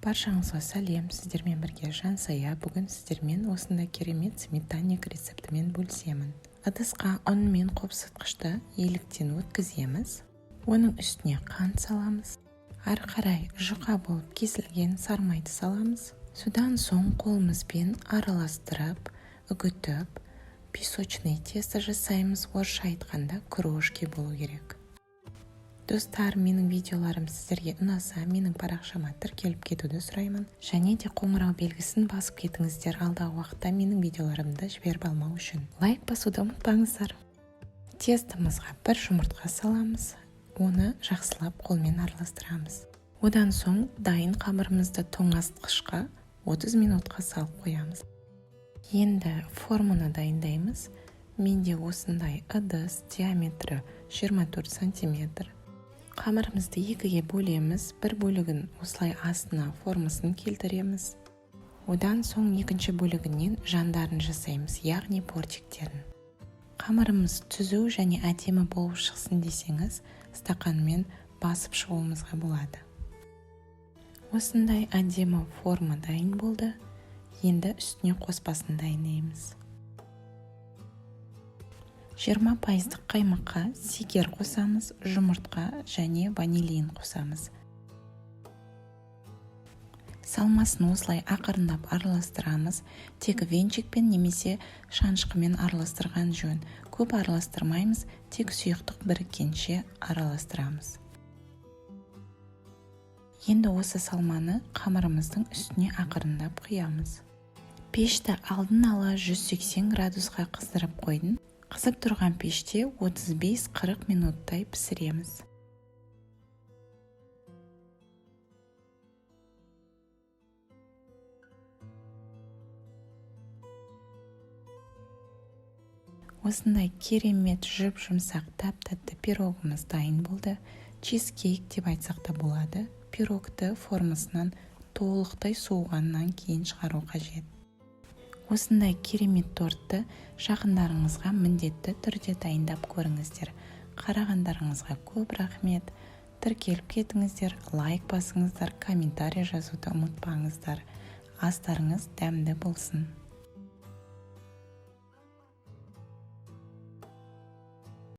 Баршаңызға сәлем! Сіздермен бірге Жансая. Бүгін сіздермен осындай керемет сметанник рецептімен бөлісемін. Ыдысқа ұн мен қопсытқышты електен өткіземіз. Оның үстіне қант саламыз. Ары қарай жұқа болып кесілген сармайды саламыз. Содан соң қолымызбен араластырып, үгітіп, песочный тесто жасаймыз. Орысша айтқанда, крошки болу керек. Достар, менің видеоларым сіздерге ұнаса, менің парақшама тіркеліп кетуді сұраймын және де қоңырау белгісін басып кетіңіздер, алдағы уақытта менің видеоларымды жіберіп алмау үшін. Лайк басуды ұмытпаңыздар. Тестомызға бір жұмыртқа саламыз, оны жақсылап қолмен араластырамыз. Одан соң дайын қамырымызды тоңазытқышқа 30 минутқа салып қоямыз. Енді форманы дайындаймыз. Менде осындай ыдыс, диаметрі 24 сантиметр. Қамырымызды екіге бөлеміз. Бір бөлігін осылай астына формасын келтіреміз. Одан соң екінші бөлігінен жандарын жасаймыз, яғни бортиктерін. Қамырымыз түзу және әдемі болып шықсын десеңіз, стақанмен басып шығуымызға болады. Осындай әдемі форма дайын болды. Енді үстіне қоспасын дайындаймыз. 20 пайыздық қаймаққа шекер қосамыз, жұмыртқа және ванилин қосамыз. Салмасын осылай ақырындап араластырамыз. Тек венчикпен немесе шанышқымен араластырған жөн. Көп араластырмаймыз, тек сұйықтық біріккенше араластырамыз. Енді осы салманы қамырымыздың үстіне ақырындап құямыз. Пешті алдын ала 180 градусқа қыздырып қойдым. Қызып тұрған пеште 35-40 минуттай пісіреміз. Осындай керемет жұп жұмсақ тәп тәтті пирогымыз дайын болды. Чизкейк деп айтсақ та болады. Пирогты формасынан толықтай суығаннан кейін шығару қажет. Осындай керемет тортты жақындарыңызға міндетті түрде дайындап көріңіздер. Қарағандарыңызға көп рахмет! Тіркеліп кетіңіздер, лайк басыңыздар, комментарий жазуды ұмытпаңыздар. Астарыңыз дәмді болсын!